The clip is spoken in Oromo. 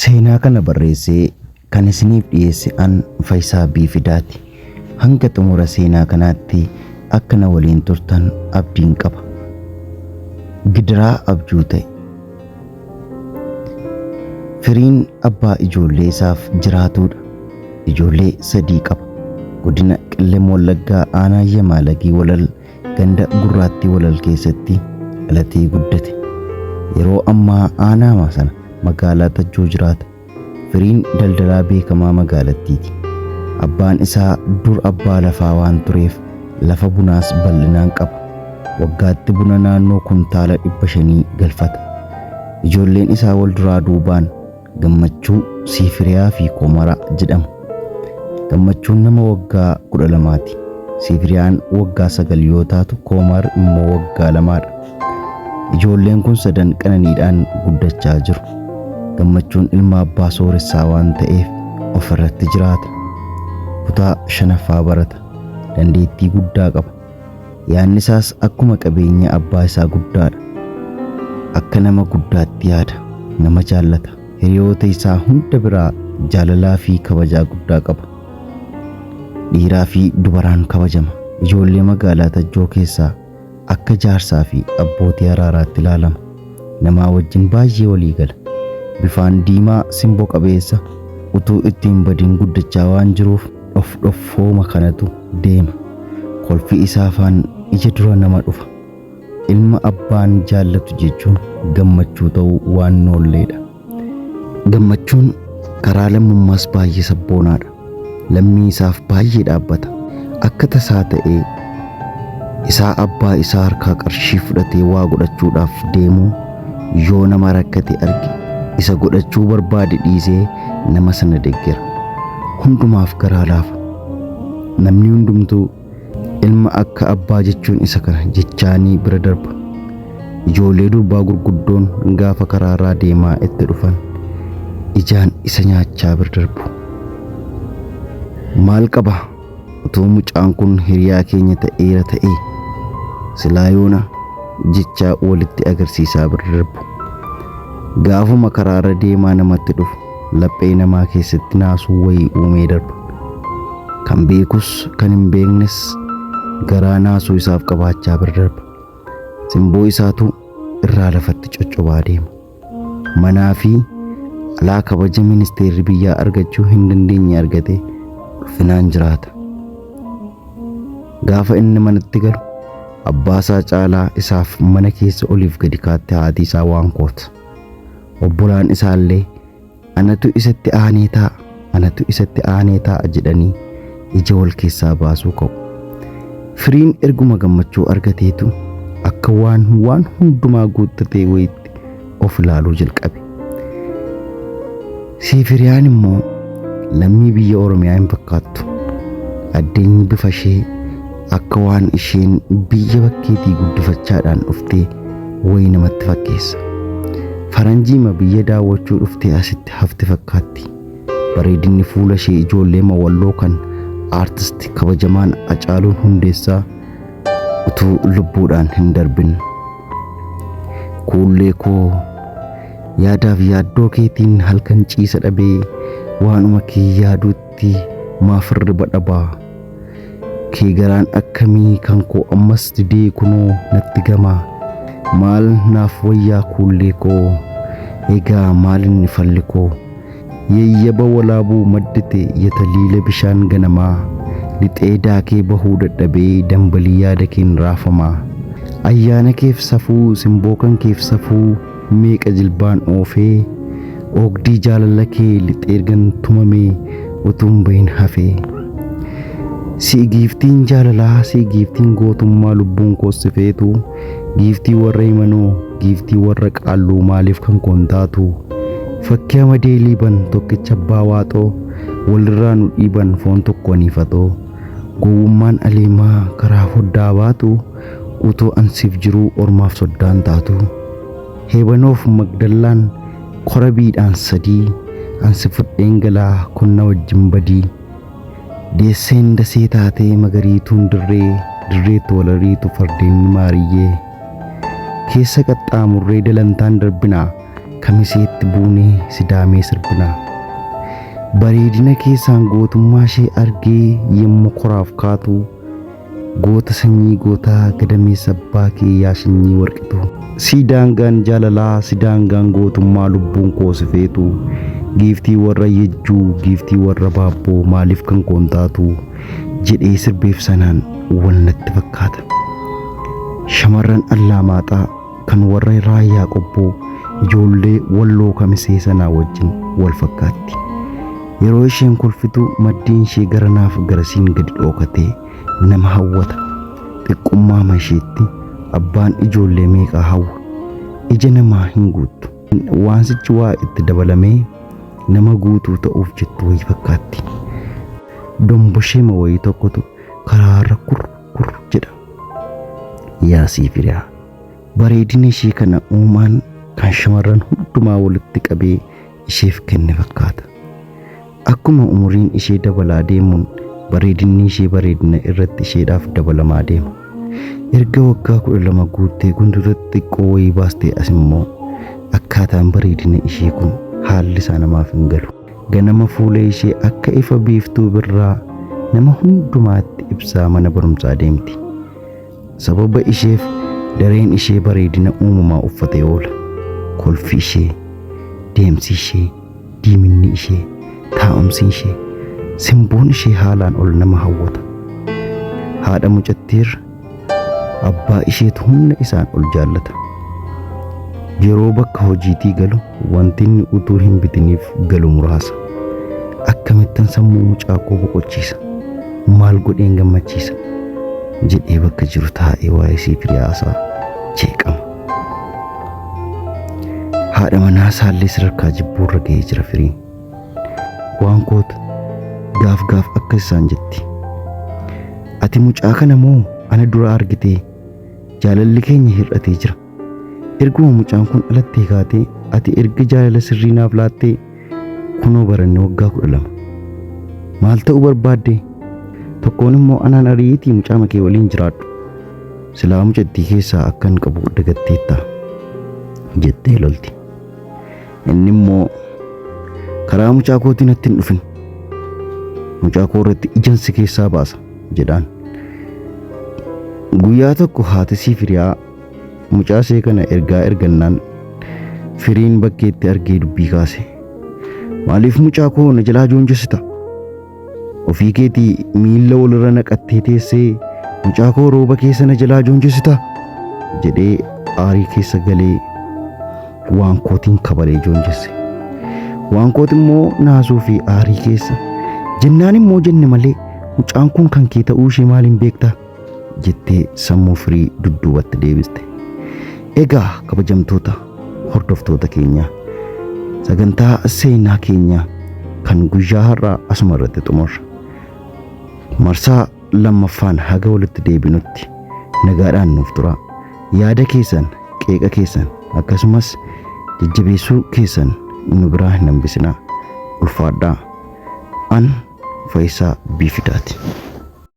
Seenaa kana barreessee kan isiniif dhiyeesse an Fayisaa B. Fidaati. Hanga xumura seenaa kanaatti akka na waliin turtan abdiin qaba. Gidiraa abjuu ta'e. Firiin abbaa ijoollee isaaf jiraatuudha. Ijoollee 3 qaba. Godina Qellem Wallaggaa aanaa Yamaalagii Walal ganda Gurraattii Walal keessatti dhalatee guddate. Yeroo ammaa aanaama sana magaalaa Tajjoo jiraata. Firiin daldalaa beekamaa magaalattiiti. Abbaan isaa dur abbaa lafaa waan tureef lafa bunaas bal'inaan qaba. Waggaatti buna naannoo kuntaala 500 galfata. Ijoolleen isaa wal duraa duubaan Gammachuu, Siifiriyaa fi Koomara jedhamu. Gammachuun nama waggaa 12ti. Siifiriyaan waggaa 9 yoo taatu Koomar immoo waggaa 2dha. Ijoolleen kun sadan qananiidhaan guddachaa jiru. Gammachuun ilma abbaa sooressaa waan ta'eef of irratti jiraata. Kutaa 5ffaa barata. Dandeettii guddaa qaba. Yaadni isaas akkuma qabeenya abbaa isaa guddaadha. Akka nama guddaatti yaada. Nama jaallata. Hiriyoota isaa hunda biraa jaalalaa fi kabajaa guddaa qaba. Dhiiraa fi dubaraan kabajama. Ijoollee magaalaa Tajjoo keessaa akka jaarsaa fi abbootii araaraatti ilaalama. Namaa wajjin baay'ee walii gala. Bifaan diimaa simbo qabeessa utuu itti hin badin guddachaa waan jiruuf dhof dhoffooma kanatu deema. Kolfi isaa afaan ija dura nama dhufa. Ilma abbaan jaallatu jechuun gammachuu ta'uu waan hin oolleedha. Gammachuun karaa lammummaas baay'ee sabboonaadha. Lammii isaaf baay'ee dhaabbata. Akka tasaa ta'ee isaa abbaa isaa harkaa qarshii fudhatee waa godhachuudhaaf deemuu yoo nama rakkate arge isa godhachuu barbaade dhiisee nama sana deggera. Hundumaaf garaa laafa. Namni hundumtuu ilma akka abbaa jechuun isa kana jechaanii bira darba. Ijoollee durbaa gurguddoon gaafa karaarraa deemaa itti dhufan ijaan isa nyaachaa bira darbu. Maal qaba utuu mucaan kun hiriyaa keenya ta'eera ta'ee silaa yoona jechaa walitti agarsiisaa bira darbu. Gaafuma karaarra deemaa namatti dhufu laphee namaa keessatti naasuu wayii uumee darba. Kan beekus kan hin beeknes garaa naasuu isaaf qabaachaa bira darba. Simboo isaatu irraa lafatti coccobaa deema. Manaa fi alaa kabaja ministeerri biyyaa argachuu hin dandeenye argatee ulfinaan jiraata. Gaafa inni manatti galu abbaasaa caalaa isaaf mana keessa oliif gadi kaatti haati isaa waan koot. Obbolaan isaallee anatu isatti aanee taa'a, anatu isatti aanee taa'a jedhanii ija wal keessaa baasuu ka'u. Firiin erguma gammachuu argateetu akka waan waan hundumaa guuttatee wayitti of ilaaluu jalqabe. Siifiriyaan immoo lammii biyya Oromiyaa hin fakkaattu. Addeenyi bifa ishee akka waan isheen biyya bakkeetii guddifachaadhaan dhuftee wayi namatti fakkeessa. Faranjiima biyya daawwachuu dhuftee asitti hafte fakkaatti. Bareedinni fuula ishee ijoolleema Walloo kan aartisti kabajamaan Hacaaluun Hundeessaa utuu lubbuudhaan hin darbin. Kuullee koo yaadaaf yaaddoo keetiin halkan ciisa dhabee waanuma kee yaaduutti maaf hirriba dhabaa. Kee garaan akkamii kan koo ammas didee kunoo natti gamaa. Maal naaf wayyaa kuullee koo egaa maalinni falli koo. Yayyaba walaabuu maddite ya taliila bishaan ganamaa Lixee daakee bahuu dadhabee dambalii yaada keen raafamaa Ayyaana keef safuu simboo kan keef safuu meeqa jilbaan oofee Oogdii jaalala kee lixee ergan tumamee utuun bahin hafee Si'i giiftiin jaalalaa si'i giiftiin gootummaa lubbuun koos si feetu Giiftii warra himanoo giiftii warra qaalluu maaliif kan koon taatu Fakkii Amadee Liiban tokkicha abbaa waaxoo walirraa nu dhiiban foon tokko aniifatoo Gowwummaan aleemaa karaa foddaa baatu utuu an siif jiruu ormaaf soddaan taatu Heebanoof Magdallaan korabiidhaan 3 an si fudheen galaa kun na wajjin badii Deesseen dasee taatee magariituun dirree dirreetti wal ariitu fardeen maariyyee. Keessa qaxxaamurree dalantaan darbinaa Kamiseetti buunee Sidaamee sirbinaa. Bareedina keessaan gootummaa ishee argee yemmu koraaf kaatu goota sanyii gootaa gadameessa abbaa kee yaa sanyii warqituu. Si daangaan jaalalaa si daangaan gootummaa lubbuun koo si feetu giiftii warra Yejjuu giiftii warra Baabboo maaliif kan koo hin taatu jedhee sirbeef sanaan wal natti fakkaata. Shamarran Allaamaaxaa kan warra Raayyaa Qobboo ijoollee Walloo Kamisee sanaa wajjin wal fakkaatti. Yeroo isheen kolfitu maddiin ishee garanaaf garasiin gadi dhookatee nama hawwata. Xiqqummaama isheetti abbaan ijoollee meeqaa hawwa. Ija namaa hin guuttu. Waan sichi waa itti dabalamee nama guutuu ta'uuf jettu wayii fakkaatti. Dombosheema wayii tokkotu karaarra kur kur jedha. Yaa Siifiriyaa! Bareedina ishee kana uumaan kan shamarran hundumaa walitti qabee isheef kenne fakkaata. Akkuma umuriin ishee dabalaa deemuun bareedinni ishee bareedina irratti isheedhaaf dabalamaa deema. Erga waggaa 12 guuttee guntuta xixiqqoo wayii baastee as immoo akkaataan bareedina ishee kun haalli isaa namaaf hin galu. Ganama fuula ishee akka ifa biiftuu birraa nama hundumaatti ibsaa mana barumsaa deemti. Sababa isheef dareen ishee bareedina uumamaa uffatee oola. Kolfi ishee, deemsi ishee, diiminni ishee, taa'umsi ishee, simboon ishee haalaan ol nama hawwata. Haadha mucattiirra abbaa isheetu humna isaan ol jaallata. Yeroo bakka hojiitii galu wanti inni utuu hin bitiniif galu muraasa. Akkamittan sammuu mucaa koo boqochiisa? Maal godheen gammachiisa? jedhee bakka jiru taa'ee waa'ee Siifiriyaasaa jeeqama. Haadha manaa isaallee sadarkaa jibbuurra ga'ee jira Firiin. Waan koota gaaf gaaf akkas isaan jetti. Ati mucaa kana moo ana dura argitee jaalalli keenya hir'atee jira. Erguma mucaan kun dhalattee kaatee ati erga jaalala sirrii naaf laattee kunoo baranne waggaa 12. Maal ta'uu barbaadde? Tokkoon immoo anaan ariitii mucaama kee waliin jiraadhu. Silaa mucattii keessaa akkan qabu dagatteetta jettee lolti. Inni immoo karaa mucaa kootiin natti hin dhufin. Mucaa koo irratti ijan si keessaa baasa jedhaan. Guyyaa tokko haati Siifiriyaa mucaa ishee kana ergaa ergannaan Firiin bakkeetti argee dubbii kaase. Maaliif mucaa koo na jalaa joonjessita? Ofii keetii miilla walirra naqattee teessee mucaa koo rooba keessa na jalaa joonjessita? Jedhee aarii keessa galee Waankootiin kabalee joonjesse. Waankoot immoo naasuu fi aarii keessa jennaan immoo jenne malee mucaan kun kan kee ta'uu ishee maaliin beekta? Jettee sammuu Firii dudduubatti deebiste. Egaa kabajamtoota hordoftoota keenyaa sagantaa seenaa keenyaa kan guyyaa har'aa asuma irratti xumurra. Marsaa lammaffaan haga walitti deebinutti nagaadhaan nuuf turaa. Yaada keessan, qeeqa keessan akkasumas jajjabeessuu keessan nu biraa hin hambisinaa. Ulfaadhaa. An Fayisaa Biifidaati.